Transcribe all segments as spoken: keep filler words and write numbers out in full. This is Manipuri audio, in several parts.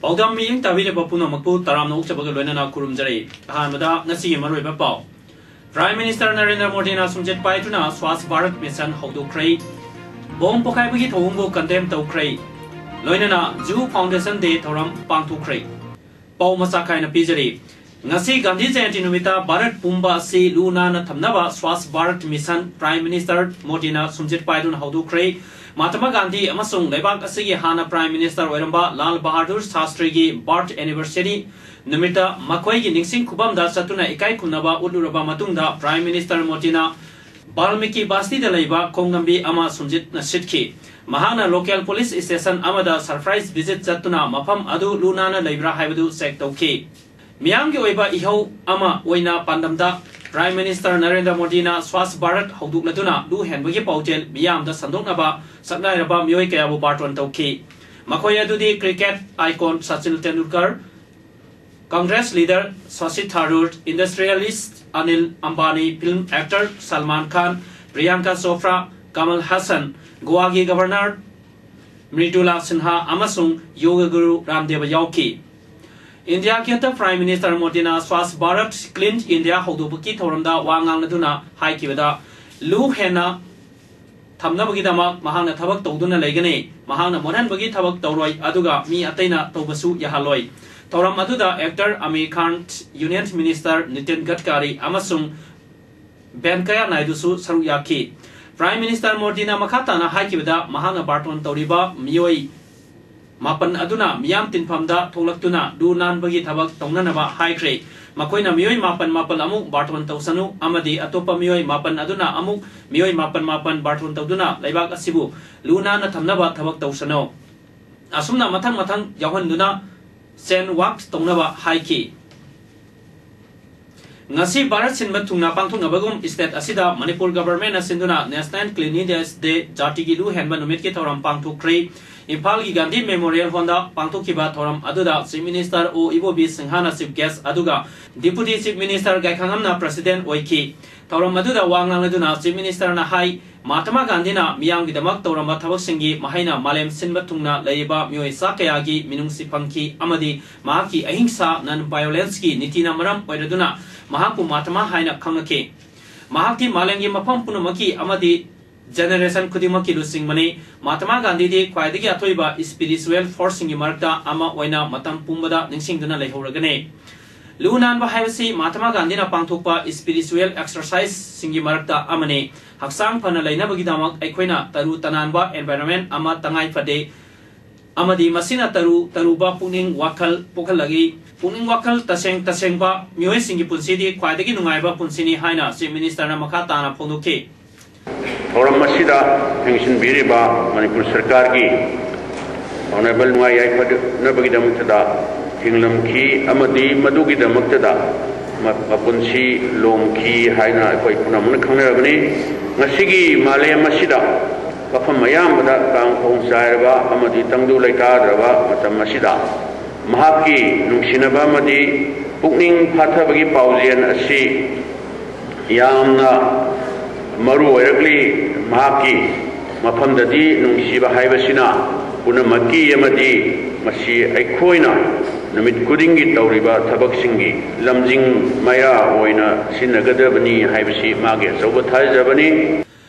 ꯄꯥꯎꯗꯝ ꯃꯤꯠꯌꯦꯡ ꯇꯥꯕꯤꯔꯤꯕ ꯄꯨꯝꯅꯃꯛꯄꯨ ꯇꯔꯥꯝꯅ ꯑꯣꯛꯆꯕꯒ ꯂꯣꯏꯅꯅ ꯈꯨꯔꯨꯝꯖꯔꯤ꯫ ꯑꯍꯥꯟꯕꯗ ꯉꯁꯤꯒꯤ ꯃꯔꯨꯑꯣꯏꯕ ꯄꯥꯎ꯫ Prime Minister ꯅꯔꯦꯟꯗ꯭ꯔ ꯃꯣꯗꯤꯅ ꯁꯨꯝꯖꯤꯠ ꯄꯥꯏꯗꯨꯅ Swachh Bharat mission ꯍꯧꯗꯣꯛꯈ꯭ꯔꯦ꯫ Bomb ꯄꯣꯈꯥꯏꯕꯒꯤ ꯊꯧꯑꯣꯡꯕꯨ condemn ꯇꯧꯈ꯭ꯔꯦ꯫ ꯂꯣꯏꯅꯅ ꯖꯨ ꯐꯥꯎꯟꯗꯦꯁꯟ ꯗꯦ ꯊꯧꯔꯝ ꯄꯥꯡꯊꯣꯛꯈ꯭ꯔꯦ꯫ ꯄꯥꯎ ꯃꯆꯥ ꯈꯥꯏꯅ ꯄꯤꯖꯔꯤ꯫ ꯉꯁꯤ ꯒꯥꯟꯙꯤ ꯖꯌꯟꯇꯤ ꯅꯨꯃꯤꯠꯇ ꯚꯥꯔꯠ ꯄꯨꯝꯕ ꯑꯁꯤ ꯂꯨ ꯅꯥꯟꯅ ꯊꯝꯅꯕ Swachh Bharat mission Prime Minister ꯃꯣꯗꯤꯅ ꯁꯨꯝꯖꯤꯠ ꯄꯥꯏꯗꯨꯅ ꯍꯧꯗꯣꯛꯈ꯭ꯔꯦ꯫ ꯃꯍꯥꯇꯃꯥ ꯒꯥꯟꯙꯤ ꯑꯃꯁꯨꯡ ꯂꯩꯕꯥꯛ ꯑꯁꯤꯒꯤ ꯍꯥꯟꯅ Prime Minister ꯑꯣꯏꯔꯝꯕ ꯂꯥꯜ ꯕꯍꯥꯗꯨꯔ ꯁꯥꯁꯇ꯭ꯔꯤꯒꯤ birth anniversary ꯅꯨꯃꯤꯠꯇ ꯃꯈꯣꯏꯒꯤ ꯅꯤꯡꯁꯤꯡ ꯈꯨꯕꯝꯗ ꯆꯠꯇꯨꯅ ꯏꯀꯥꯏ ꯈꯨꯝꯅꯕ ꯎꯠꯂꯨꯔꯕ ꯃꯇꯨꯡꯗ Prime Minister ꯃꯣꯗꯤꯅ ꯕꯥꯜꯃꯤꯀꯤ ꯕꯥꯁꯇꯤꯗ ꯂꯩꯕ ꯈꯣꯡꯂꯝꯕꯤ ꯑꯃ ꯁꯨꯝꯖꯤꯠꯅ ꯁꯤꯠꯈꯤ꯫ ꯃꯍꯥꯛꯅ local police station ꯑꯃꯗ surprise visit ꯆꯠꯇꯨꯅ ꯃꯐꯝ ꯑꯗꯨ ꯂꯨ ꯅꯥꯟꯅ ꯂꯩꯕ꯭ꯔꯥ ꯍꯥꯏꯕꯗꯨ check ꯇꯧꯈꯤ꯫ ꯃꯤꯌꯥꯝꯒꯤ ꯑꯣꯏꯕ ꯏꯍꯧ ꯑꯃ ꯑꯣꯏꯅ ꯄꯥꯟꯗꯝꯗ Prime Minister ꯅꯔꯦꯟꯗ꯭ꯔ ꯃꯣꯗꯤꯅ ꯁ꯭ꯋꯥꯁ ꯚꯥꯔꯠ ꯍꯧꯗꯣꯛꯂꯗꯨꯅ ꯂꯨ ꯍꯦꯟꯕꯒꯤ ꯄꯥꯎꯖꯦꯜ ꯃꯤꯌꯥꯝꯗ ꯁꯟꯗꯣꯛꯅꯕ ꯁꯛꯅꯥꯏꯔꯕ ꯃꯤꯑꯣꯏ ꯀꯌꯥꯕꯨ ꯕꯥꯔꯇꯣꯟ ꯇꯧꯈꯤ꯫ ꯃꯈꯣꯏ ꯑꯗꯨꯗꯤ cricket icon Sachin Tendulkar, Congress leader ꯁꯣꯁꯤ ꯊꯥꯔꯨꯔ, industrialist Anil Ambani, film actor Salman Khan, Priyanka Chopra, ꯀꯃꯜ ꯍꯥꯁꯟ, ꯒꯣꯋꯥꯒꯤ Governor ꯃ꯭ꯔꯤꯗꯨꯂꯥ ꯁꯤꯟꯍꯥ ꯑꯃꯁꯨꯡ ꯌꯣꯒ ꯒꯨꯔꯨ ꯔꯥꯝꯗꯦꯕ ꯌꯥꯎꯈꯤ꯫ ꯏꯟꯗꯤꯌꯥꯒꯤ ꯍꯟꯗꯛ Prime Minister ꯃꯣꯗꯤꯅ ꯁ꯭ꯋꯥꯁ ꯚꯥꯔꯠ Clean India ꯍꯧꯗꯣꯛꯄꯒꯤ ꯊꯧꯔꯝꯗ ꯋꯥ ꯉꯥꯡꯂꯗꯨꯅ ꯍꯥꯏꯈꯤꯕꯗ, ꯂꯨ ꯍꯦꯟꯅ ꯊꯝꯅꯕꯒꯤꯗꯃꯛ ꯃꯍꯥꯛꯅ ꯊꯕꯛ ꯇꯧꯗꯨꯅ ꯂꯩꯒꯅꯤ꯫ ꯃꯍꯥꯛꯅ ꯃꯣꯠꯍꯟꯕꯒꯤ ꯊꯕꯛ ꯇꯧꯔꯣꯏ, ꯑꯗꯨꯒ ꯃꯤ ꯑꯇꯩꯅ ꯇꯧꯕꯁꯨ ꯌꯥꯍꯜꯂꯣꯏ꯫ ꯊꯧꯔꯝ ꯑꯗꯨꯗ actor ꯑꯃꯤꯔ ꯈꯥꯟ, Union Minister ꯅꯤꯇꯤꯟ ꯒꯗꯀꯥꯔꯤ ꯑꯃꯁꯨꯡ ꯚꯦꯡꯀꯌꯥ ꯅꯥꯏꯗꯨꯁꯨ ꯁꯔꯨꯛ ꯌꯥꯈꯤ꯫ Prime Minister ꯃꯣꯗꯤꯅ ꯃꯈꯥ ꯇꯥꯅ ꯍꯥꯏꯈꯤꯕꯗ, ꯃꯍꯥꯛꯅ ꯕꯥꯔꯇꯣꯟ ꯇꯧꯔꯤꯕ ꯃꯤꯑꯣꯏ ꯃꯥꯄꯟ ꯑꯗꯨꯅ ꯃꯤꯌꯥꯝ ꯇꯤꯟꯐꯝꯗ ꯊꯣꯛꯂꯛꯇꯨꯅ ꯂꯨ ꯅꯥꯟꯕꯒꯤ ꯊꯕꯛ ꯇꯧꯅꯅꯕ ꯍꯥꯏꯈ꯭ꯔꯦ꯫ ꯃꯈꯣꯏꯅ ꯃꯤꯑꯣꯏ ꯃꯥꯄꯟ ꯃꯥꯄꯟ ꯑꯃꯨꯛ ꯕꯥꯔꯇꯣꯟ ꯇꯧꯁꯅꯨ ꯑꯃꯗꯤ ꯑꯇꯣꯞꯄ ꯃꯤꯑꯣꯏ ꯃꯥꯄꯟ ꯑꯗꯨꯅ ꯑꯃꯨꯛ ꯃꯤꯑꯣꯏ ꯃꯥꯄꯟ ꯃꯥꯄꯟ ꯕꯥꯔꯇꯣꯟ ꯇꯧꯗꯨꯅ ꯂꯩꯕꯥꯛ ꯑꯁꯤꯕꯨ ꯂꯨ ꯅꯥꯟꯅ ꯊꯝꯅꯕ ꯊꯕꯛ ꯇꯧꯁꯅꯨ꯫ ꯑꯁꯨꯝꯅ ꯃꯊꯪ ꯃꯊꯪ ꯌꯥꯎꯍꯟꯗꯨꯅ chain walk ꯇꯧꯅꯕ ꯍꯥꯏꯈꯤ꯫ ꯉꯁꯤ ꯚꯥꯔꯠ ꯁꯤꯟꯕ ꯊꯨꯡꯅ ꯄꯥꯡꯊꯣꯛꯅꯕꯒꯨꯝ state ꯑꯁꯤꯗ ꯃꯅꯤꯄꯨꯔ government ꯅ ꯁꯤꯟꯗꯨꯅ National Cleanliness Day, ꯖꯥꯇꯤꯒꯤ ꯂꯨ ꯍꯦꯟꯕ ꯅꯨꯃꯤꯠꯀꯤ ꯊꯧꯔꯝ ꯄꯥꯡꯊꯣꯛꯈ꯭ꯔꯦ꯫ ꯏꯝꯐꯥꯜꯒꯤ ꯒꯥꯟꯙꯤ Memorial Hall ꯗ ꯄꯥꯡꯊꯣꯛꯈꯤꯕ ꯊꯧꯔꯝ ꯑꯗꯨꯗ Chief Minister ꯑꯣ ꯏꯕꯣꯕꯤ ꯁꯤꯡꯍꯅ chief guest ꯑꯗꯨꯒ Deputy Chief Minister ꯒꯥꯏꯈꯥꯉꯝꯅ president ꯑꯣꯏꯈꯤ꯫ ꯊꯧꯔꯝ ꯑꯗꯨꯗ ꯋꯥ ꯉꯥꯡꯂꯗꯨꯅ Chief Minister ꯅ ꯍꯥꯏ, ꯃꯍꯥꯇꯃꯥ ꯒꯥꯟꯙꯤꯅ ꯃꯤꯌꯥꯝꯒꯤꯗꯃꯛ ꯇꯧꯔꯝꯕ ꯊꯕꯛꯁꯤꯡꯒꯤ ꯃꯍꯩꯅ ꯃꯥꯂꯦꯝ ꯁꯤꯟꯕ ꯊꯨꯡꯅ ꯂꯩꯔꯤꯕ ꯃꯤꯑꯣꯏ ꯆꯥ ꯀꯌꯥꯒꯤ ꯃꯤꯅꯨꯡꯁꯤ ꯐꯪꯈꯤ ꯑꯃꯗꯤ ꯃꯍꯥꯛꯀꯤ ꯑꯍꯤꯡꯁꯥ, non violence ꯀꯤ ꯅꯤꯇꯤꯅ ꯃꯔꯝ ꯑꯣꯏꯔꯗꯨꯅ ꯃꯍꯥꯛꯄꯨ ꯃꯍꯥꯇꯃꯥ ꯍꯥꯏꯅ ꯈꯪꯅꯈꯤ꯫ ꯃꯍꯥꯛꯇꯤ ꯃꯥꯂꯦꯝꯒꯤ ꯃꯐꯝ ꯄꯨꯝꯅꯃꯛꯀꯤ ꯑꯃꯗꯤ generation ꯈꯨꯗꯤꯡꯃꯛꯀꯤ ꯂꯨꯆꯤꯡꯕꯅꯤ꯫ ꯃꯍꯥꯇꯃꯥ ꯒꯥꯟꯙꯤꯗꯤ ꯈ꯭ꯋꯥꯏꯗꯒꯤ ꯑꯊꯣꯏꯕ spiritual force ꯁꯤꯡꯒꯤ ꯃꯔꯛꯇ ꯑꯃ ꯑꯣꯏꯅ ꯃꯇꯝ ꯄꯨꯝꯕꯗ ꯅꯤꯡꯁꯤꯡꯗꯨꯅ ꯂꯩꯍꯧꯔꯒꯅꯤ꯫ ꯂꯨ ꯅꯥꯟꯕ ꯍꯥꯏꯕꯁꯤ ꯃꯍꯥꯇꯃꯥ ꯒꯥꯟꯙꯤꯅ ꯄꯥꯡꯊꯣꯛꯄ spiritual exercise ꯁꯤꯡꯒꯤ ꯃꯔꯛꯇ ꯑꯃꯅꯤ꯫ ꯍꯛꯆꯥꯡ ꯐꯅ ꯂꯩꯅꯕꯒꯤꯗꯃꯛ ꯑꯩꯈꯣꯏꯅ ꯇꯔꯨ ꯇꯅꯥꯟꯕ environment ꯑꯃ ꯇꯉꯥꯏ ꯐꯗꯦ ꯑꯃꯗꯤ ꯃꯁꯤꯅ ꯇꯔꯨ ꯇꯔꯨꯕ ꯄꯨꯛꯅꯤꯡ ꯋꯥꯈꯜ ꯄꯣꯛꯍꯜꯂꯛꯏ꯫ ꯄꯨꯛꯅꯤꯡ ꯋꯥꯈꯜ ꯇꯁꯦꯡ ꯇꯁꯦꯡꯕ ꯃꯤꯑꯣꯏꯁꯤꯡꯒꯤ ꯄꯨꯟꯁꯤꯗꯤ ꯈ꯭ꯋꯥꯏꯗꯒꯤ ꯅꯨꯡꯉꯥꯏꯕ ꯄꯨꯟꯁꯤꯅꯤ ꯍꯥꯏꯅ Chief Minister ꯅ ꯃꯈꯥ ꯇꯥꯅ ꯐꯣꯡꯗꯣꯛꯈꯤ꯫ ꯊꯧꯔꯝ ꯑꯁꯤꯗ ꯊꯦꯡꯁꯤꯟꯕꯤꯔꯤꯕ ꯃꯅꯤꯄꯨꯔ ꯁꯔꯀꯥꯔꯒꯤ ꯍꯣꯅꯔꯦꯕꯜ ꯅꯨꯡꯉꯥꯏ ꯌꯥꯏꯐꯅꯕꯒꯤꯗꯃꯛꯇꯗ ꯊꯦꯡꯂꯝꯈꯤ ꯑꯃꯗꯤ ꯃꯗꯨꯒꯤꯗꯃꯛꯇꯗ ꯃ-, ꯃꯄꯨꯟꯁꯤ ꯂꯣꯝꯈꯤ ꯍꯥꯏꯅ ꯑꯩꯈꯣꯏ ꯄꯨꯝꯅꯃꯛꯅ ꯈꯪꯅꯔꯕꯅꯤ꯫ ꯉꯁꯤꯒꯤ ꯃꯥꯂꯦꯝ ꯑꯁꯤꯗ ꯃꯐꯝ ꯑꯌꯥꯝꯕꯗ ꯀꯥꯡ ꯈꯣꯡ ꯆꯥꯏꯔꯕ ꯑꯃꯗꯤ ꯇꯪꯗꯨ ꯂꯩꯇꯥꯗ꯭ꯔꯕ ꯃꯇꯝ ꯑꯁꯤꯗ ꯃꯍꯥꯛꯀꯤ ꯅꯨꯡꯁꯤꯅꯕ ꯑꯃꯗꯤ ꯄꯨꯛꯅꯤꯡ ꯐꯥꯊꯕꯒꯤ ꯄꯥꯎꯖꯦꯜ ꯑꯁꯤ ꯌꯥꯝꯅ ꯃꯔꯨ ꯑꯣꯏꯔꯛꯂꯤ꯫ ꯃꯍꯥꯛꯀꯤ ꯃꯐꯝꯗꯗꯤ ꯅꯨꯡꯁꯤꯕ ꯍꯥꯏꯕꯁꯤꯅ ꯄꯨꯝꯅꯃꯛꯀꯤ ꯑꯃꯗꯤ ꯃꯁꯤ ꯑꯩꯈꯣꯏꯅ ꯅꯨꯃꯤꯠ ꯈꯨꯗꯤꯡꯒꯤ ꯇꯧꯔꯤꯕ ꯊꯕꯛꯁꯤꯡꯒꯤ ꯂꯝꯖꯤꯡ ꯃꯌꯥ ꯑꯣꯏꯅ ꯁꯤꯖꯤꯟꯅꯒꯗꯕꯅꯤ ꯍꯥꯏꯕꯁꯤ ꯃꯥꯒꯤ ꯑꯆꯧꯕ ꯊꯥꯖꯕꯅꯤ꯫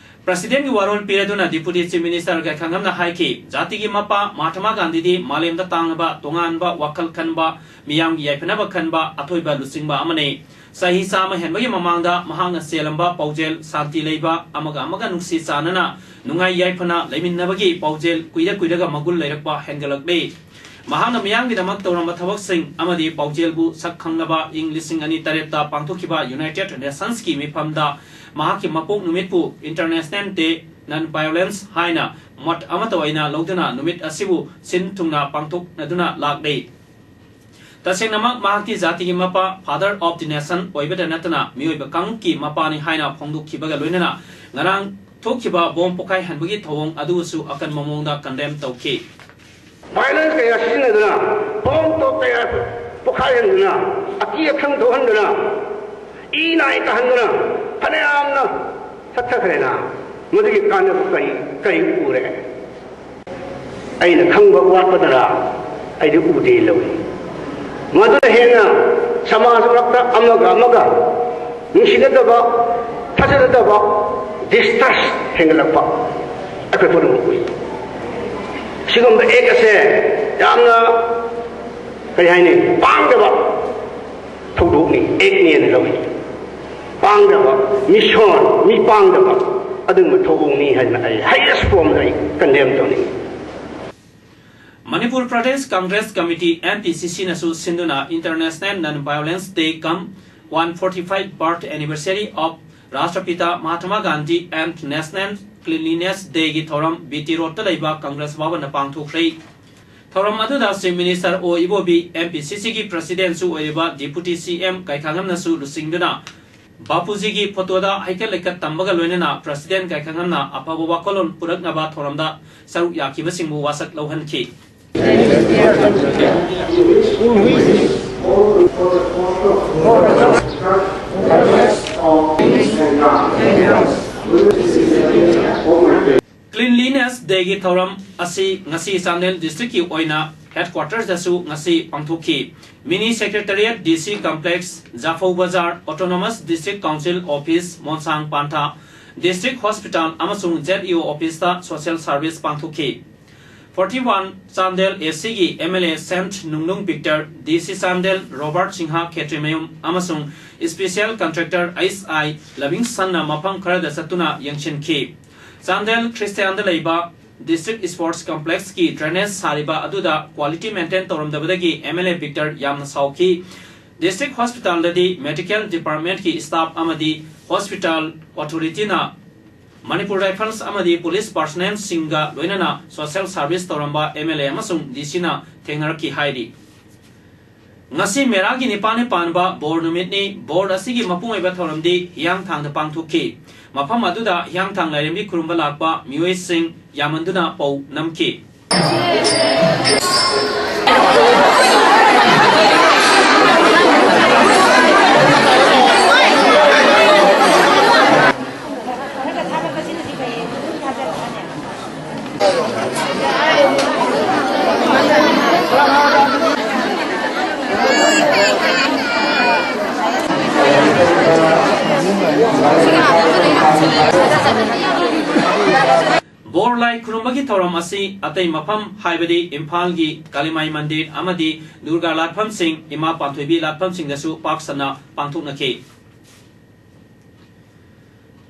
President ꯀꯤ ꯋꯥꯔꯣꯜ ꯄꯤꯔꯗꯨꯅ Deputy Chief Minister ꯒꯥꯏꯈꯥꯉꯝꯅ ꯍꯥꯏꯈꯤ, ꯖꯥꯇꯤꯒꯤ ꯃꯄꯥ ꯃꯍꯥꯇꯃꯥ ꯒꯥꯟꯙꯤꯗꯤ ꯃꯥꯂꯦꯝꯗ ꯇꯥꯡꯂꯕ ꯇꯣꯉꯥꯟꯕ ꯋꯥꯈꯜ ꯈꯟꯕ, ꯃꯤꯌꯥꯝꯒꯤ ꯌꯥꯏꯐꯅꯕ ꯈꯟꯕ ꯑꯊꯣꯏꯕ ꯂꯨꯆꯤꯡꯕ ꯑꯃꯅꯤ꯫ ꯆꯍꯤ ꯆꯥꯝꯃ ꯍꯦꯟꯕꯒꯤ ꯃꯃꯥꯡꯗ ꯃꯍꯥꯛꯅ ꯆꯦꯜꯂꯝꯕ ꯄꯥꯎꯖꯦꯜ ꯁꯥꯟꯇꯤ ꯂꯩꯕ, ꯑꯃꯒ ꯑꯃꯒ ꯅꯨꯡꯁꯤ ꯆꯥꯟꯅꯅ ꯅꯨꯡꯉꯥꯏ ꯌꯥꯏꯐꯅ ꯂꯩꯃꯤꯟꯅꯕꯒꯤ ꯄꯥꯎꯖꯦꯜ ꯀꯨꯏꯔ ꯀꯨꯏꯔꯒ ꯃꯒꯨꯟ ꯂꯩꯔꯛꯄ ꯍꯦꯟꯒꯠꯂꯛꯂꯤ꯫ ꯃꯍꯥꯛꯅ ꯃꯤꯌꯥꯝꯒꯤꯗꯃꯛ ꯇꯧꯔꯝꯕ ꯊꯕꯛꯁꯤꯡ ꯑꯃꯗꯤ ꯄꯥꯎꯖꯦꯜꯕꯨ ꯁꯛ ꯈꯪꯅꯕ ꯏꯪ ꯂꯤꯁꯤꯡ ꯑꯅꯤ ꯇꯔꯦꯠꯇ ꯄꯥꯡꯊꯣꯛꯈꯤꯕ United Nations ꯀꯤ ꯃꯤꯐꯝꯗ ꯃꯍꯥꯛꯀꯤ ꯃꯄꯣꯛ ꯅꯨꯃꯤꯠꯄꯨ International Day Non Violence ꯍꯥꯏꯅ ꯃꯣꯠ ꯑꯃꯠꯇ ꯑꯣꯏꯅ ꯂꯧꯗꯨꯅ ꯅꯨꯃꯤꯠ ꯑꯁꯤꯕꯨ ꯁꯤꯟ ꯊꯨꯡꯅ ꯄꯥꯡꯊꯣꯛꯅꯗꯨꯅ ꯂꯥꯛꯂꯤ꯫ ꯇꯁꯦꯡꯅꯃꯛ ꯃꯍꯥꯛꯇꯤ ꯖꯥꯇꯤꯒꯤ ꯃꯄꯥ, Father of the Nation, ꯑꯣꯏꯕꯗ ꯅꯠꯇꯅ ꯃꯤꯑꯣꯏꯕ ꯀꯥꯡꯂꯨꯞꯀꯤ ꯃꯄꯥꯅꯤ ꯍꯥꯏꯅ ꯐꯣꯡꯗꯣꯛꯈꯤꯕꯒ ꯂꯣꯏꯅꯅ ꯉꯔꯥꯡ ꯊꯣꯛꯈꯤꯕ ꯕꯣꯝ ꯄꯣꯈꯥꯏꯍꯟꯕꯒꯤ ꯊꯧꯑꯣꯡ ꯑꯗꯨꯕꯨꯁꯨ ꯑꯀꯟꯕ ꯃꯑꯣꯡꯗ condemn ꯇꯧꯈꯤ꯫ Violence ꯀꯌꯥ ꯁꯤꯖꯤꯟꯅꯗꯨꯅ, ꯕꯣꯝ ꯇꯣꯞ ꯀꯌꯥ ꯄꯣꯈꯥꯏꯍꯟꯗꯨꯅ, ꯑꯀꯤ ꯑꯈꯪ ꯊꯣꯛꯍꯟꯗꯨꯅ, ꯏ ꯅꯥꯏ ꯇꯥꯍꯟꯗꯨꯅ ꯐꯅꯌꯥꯝꯅ ꯆꯠꯊꯈ꯭ꯔꯦꯅ, ꯃꯗꯨꯒꯤ ꯀꯥꯟꯅꯕ ꯀꯔꯤ, ꯀꯔꯤ ꯎꯔꯦ? ꯑꯩꯅ ꯈꯪꯕ ꯋꯥꯠꯄꯗꯔ? ꯑꯩꯗꯤ ꯎꯗꯦ ꯂꯧꯏ꯫ ꯃꯗꯨꯅ ꯍꯦꯟꯅ ꯁꯃꯥꯖ ꯃꯔꯛꯇ ꯑꯃꯒ ꯑꯃꯒ ꯅꯨꯡꯁꯤꯅꯗꯕ, ꯊꯥꯖꯅꯗꯕ, distrust ꯍꯦꯟꯒꯠꯂꯛꯄ ꯑꯩꯈꯣꯏ ꯄꯨꯝꯅꯃꯛ ꯎꯏ꯫ ꯁꯤꯒꯨꯝꯕ act ꯑꯁꯦ ꯌꯥꯝꯅ, ꯀꯔꯤ ꯍꯥꯏꯅꯤ, ꯄꯥꯡꯗꯕ ꯊꯧꯗꯣꯛꯅꯤ, act ꯅꯦꯅ ꯂꯧꯏ꯫ ꯄꯥꯡꯗꯕ, mission, ꯃꯤ ꯄꯥꯡꯗꯕ ꯑꯗꯨꯒꯨꯝꯕ ꯊꯧꯑꯣꯡꯅꯤ ꯍꯥꯏꯅ ꯑꯩ highest form ꯗ ꯑꯩ condemn ꯇꯧꯅꯤꯡꯏ꯫ Manipur Pradesh Congress committee, M P C C ꯅꯁꯨ ꯁꯤꯟꯗꯨꯅ International Non Violence Day cum one forty-five Birth Anniversary of Rashtrapita Mahatma Gandhi and National Cleanliness Day ꯒꯤ ꯊꯧꯔꯝ B T Road ꯇ ꯂꯩꯕ ꯀꯪꯒ꯭ꯔꯦꯁ ꯚꯕꯟꯗ ꯄꯥꯡꯊꯣꯛꯈ꯭ꯔꯦ꯫ ꯊꯧꯔꯝ ꯑꯗꯨꯗ Chief Minister ꯑꯣ ꯏꯕꯣꯕꯤ, M P C C ꯒꯤ President ꯁꯨ ꯑꯣꯏꯔꯤꯕ Deputy C M ꯀꯩꯈꯥꯉꯝꯅꯁꯨ ꯂꯨꯆꯤꯡꯗꯨꯅ ꯕꯥꯄꯨꯖꯤꯒꯤ ꯐꯣꯇꯣꯗ ꯍꯩꯀꯠ ꯂꯩꯀꯠ ꯇꯝꯕꯒ ꯂꯣꯏꯅꯅ President ꯀꯩꯈꯥꯉꯝꯅ ꯑꯐꯕ ꯋꯥꯈꯜꯂꯣꯟ ꯄꯨꯔꯛꯅꯕ ꯊꯧꯔꯝꯗ ꯁꯔꯨꯛ ꯌꯥꯈꯤꯕꯁꯤꯡꯕꯨ ꯋꯥꯁꯛ ꯂꯧꯍꯟꯈꯤ꯫ Cleanliness Day ꯒꯤ ꯊꯧꯔꯝ ꯑꯁꯤ ꯉꯁꯤ ꯆꯥꯟꯗꯦꯜ district ꯀꯤ ꯑꯣꯏꯅ headquarters ꯗꯁꯨ ꯉꯁꯤ ꯄꯥꯡꯊꯣꯛꯈꯤ꯫ Mini Secretariat, D C Complex, ꯖꯥꯐꯧ ꯕꯖꯥꯔ, Autonomous District Council Office, ꯃꯣꯟꯁꯥꯡ ꯄꯥꯟꯊꯥ, District Hospital ꯑꯃꯁꯨꯡ Z E O Office ꯇ social service ꯄꯥꯡꯊꯣꯛꯈꯤ꯫ Forty one Chandel A C ꯒꯤ M L A ꯁꯦꯟꯠ ꯅꯨꯡꯅꯨꯡ Victor, D C Chandel Robert Singh Khetrimayum ꯑꯃꯁꯨꯡ special contractor H I ꯂꯕꯤꯡꯁꯟꯅ ꯃꯐꯝ ꯈꯔꯗ ꯆꯠꯇꯨꯅ ꯌꯦꯡꯁꯤꯟꯈꯤ꯫ ꯆꯥꯟꯗꯦꯜ ꯈ꯭ꯔꯤꯁꯇꯤꯌꯥꯟꯗ ꯂꯩꯕ District Sports Complex ꯀꯤ drainage ꯁꯥꯔꯤꯕ ꯑꯗꯨꯗ quality maintain ꯇꯧꯔꯝꯗꯕꯗꯒꯤ M L A Victor ꯌꯥꯝꯅ ꯁꯥꯎꯈꯤ꯫ District Hospital ꯗꯗꯤ medical department ꯀꯤ staff ꯑꯃꯗꯤ hospital authority ꯅ Manipur Rifles ꯑꯃꯗꯤ police personnel ꯁꯤꯡꯒ ꯂꯣꯏꯅꯅ social service ꯇꯧꯔꯝꯕ M L A ꯑꯃꯁꯨꯡ D C ꯅ ꯊꯦꯡꯅꯔꯛꯈꯤ ꯍꯥꯏꯔꯤ꯫ ꯉꯁꯤ ꯃꯦꯔꯥꯒꯤ ꯅꯤꯄꯥꯟꯅꯤ ꯄꯥꯟꯕ ꯕꯣꯔ ꯅꯨꯃꯤꯠꯅꯤ꯫ ꯕꯣꯔ ꯑꯁꯤꯒꯤ ꯃꯄꯨꯡ ꯑꯣꯏꯕ ꯊꯧꯔꯝꯗꯤ ꯍꯤꯌꯥꯡꯊꯥꯡꯗ ꯄꯥꯡꯊꯣꯛꯈꯤ꯫ ꯃꯐꯝ ꯑꯗꯨꯗ ꯍꯤꯌꯥꯡꯊꯥꯡ ꯂꯥꯏꯔꯦꯝꯕꯤ ꯈꯨꯔꯨꯝꯕ ꯂꯥꯛꯄ ꯃꯤꯑꯣꯏꯁꯤꯡ ꯌꯥꯝꯃꯟꯗꯨꯅ ꯄꯧ ꯅꯝꯈꯤ꯫ ꯕꯣꯔ ꯂꯥꯏ ꯈꯨꯔꯨꯝꯕꯒꯤ ꯊꯧꯔꯝ ꯑꯁꯤ ꯑꯇꯩ ꯃꯐꯝ, ꯍꯥꯏꯕꯗꯤ ꯏꯝꯐꯥꯜꯒꯤ ꯀꯥꯂꯤꯃꯥꯏ ꯃꯟꯗꯤꯔ ꯑꯃꯗꯤ ꯗꯨꯔꯒꯥ ꯂꯥꯠꯐꯝꯁꯤꯡ, ꯏꯃꯥ ꯄꯥꯟꯊꯣꯏꯕꯤ ꯂꯥꯠꯐꯝꯁꯤꯡꯗꯁꯨ ꯄꯥꯛ ꯁꯟꯅ ꯄꯥꯡꯊꯣꯛꯅꯈꯤ꯫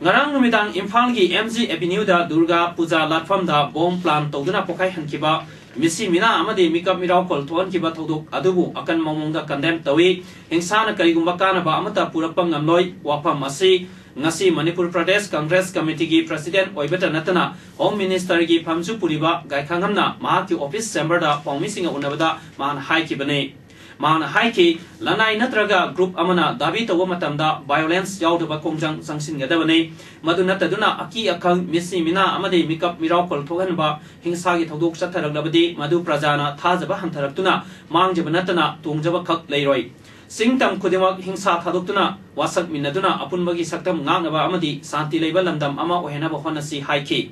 ꯉꯔꯥꯡ ꯅꯨꯃꯤꯗꯥꯡ ꯏꯝꯐꯥꯜꯒꯤ M G ꯑꯦꯚꯤꯅ꯭ꯌꯨꯗ Durga Puja ꯂꯥꯠꯐꯝꯗ bomb plan ꯇꯧꯗꯨꯅ ꯄꯣꯈꯥꯏꯍꯟꯈꯤꯕ, ꯃꯤꯁꯤ ꯃꯤꯅꯥ ꯑꯃꯗꯤ ꯃꯤꯀꯞ ꯃꯤꯔꯥꯎꯈꯣꯜ ꯊꯣꯛꯍꯟꯈꯤꯕ ꯊꯧꯗꯣꯛ ꯑꯗꯨꯕꯨ ꯑꯀꯟꯕ ꯃꯑꯣꯡꯗ ꯀꯟꯗꯦꯝ ꯇꯧꯏ꯫ ꯍꯤꯡꯁꯥꯅ ꯀꯔꯤꯒꯨꯝꯕ ꯀꯥꯟꯅꯕ ꯑꯃꯠꯇ ꯄꯨꯔꯛꯄ ꯉꯝꯂꯣꯏ꯫ ꯋꯥꯐꯝ ꯑꯁꯤ ꯉꯁꯤ ꯃꯅꯤꯄꯨꯔ ꯄ꯭ꯔꯗꯦꯁ ꯀꯪꯒ꯭ꯔꯦꯁ ꯀꯃꯤꯇꯤꯒꯤ ꯄ꯭ꯔꯁꯤꯗꯦꯟꯠ ꯑꯣꯏꯕꯇ ꯅꯠꯇꯅ ꯍꯣꯝ ꯃꯤꯅꯤꯁꯇꯔꯒꯤ ꯐꯝꯁꯨ ꯄꯨꯔꯤꯕ ꯒꯥꯏꯈꯥꯉꯝꯅ ꯃꯍꯥꯛꯀꯤ ꯑꯣꯐꯤꯁ ꯆꯦꯝꯕꯔꯗ ꯄꯥꯎꯃꯤꯁꯤꯡꯒ ꯎꯅꯕꯗ ꯃꯍꯥꯛꯅ ꯍꯥꯏꯈꯤꯕꯅꯤ꯫ ꯃꯍꯥꯛꯅ ꯍꯥꯏꯈꯤ, ꯂꯅꯥꯏ ꯅꯠꯇ꯭ꯔꯒ ꯒ꯭ꯔꯨꯞ ꯑꯃꯅ ꯗꯥꯕꯤ ꯇꯧꯕ ꯃꯇꯝꯗ ꯚꯥꯏꯑꯣꯂꯦꯟꯁ ꯌꯥꯎꯗꯕ ꯈꯣꯡꯖꯪ ꯆꯪꯁꯤꯟꯒꯗꯕꯅꯤ꯫ ꯃꯗꯨ ꯅꯠꯇꯗꯨꯅ ꯑꯀꯤ ꯑꯈꯪ, ꯃꯤꯁꯤ ꯃꯤꯅꯥ ꯑꯃꯗꯤ ꯃꯤꯀꯞ ꯃꯤꯔꯥꯎꯈꯣꯜ ꯊꯣꯛꯍꯟꯕ ꯍꯤꯡꯁꯥꯒꯤ ꯊꯧꯗꯣꯛ ꯆꯠꯊꯔꯛꯂꯕꯗꯤ ꯃꯗꯨ ꯄ꯭ꯔꯖꯥꯅ ꯊꯥꯖꯕ ꯍꯟꯊꯔꯛꯇꯨꯅ ꯃꯥꯡꯖꯕ ꯅꯠꯇꯅ ꯇꯣꯡꯖꯕ ꯈꯛ ꯂꯩꯔꯣꯏ꯫ ꯆꯤꯡ ꯇꯝ ꯈꯨꯗꯤꯡꯃꯛ ꯍꯤꯡꯁꯥ ꯊꯥꯗꯣꯛꯇꯨꯅ ꯋꯥꯁꯛꯃꯤꯟꯅꯗꯨꯅ ꯑꯄꯨꯟꯕꯒꯤ ꯁꯛꯇꯝ ꯉꯥꯛꯅꯕ ꯑꯃꯗꯤ ꯁꯥꯟꯇꯤ ꯂꯩꯕ ꯂꯝꯗꯝ ꯑꯃ ꯑꯣꯏꯍꯟꯅꯕ ꯍꯣꯠꯅꯁꯤ ꯍꯥꯏꯈꯤ꯫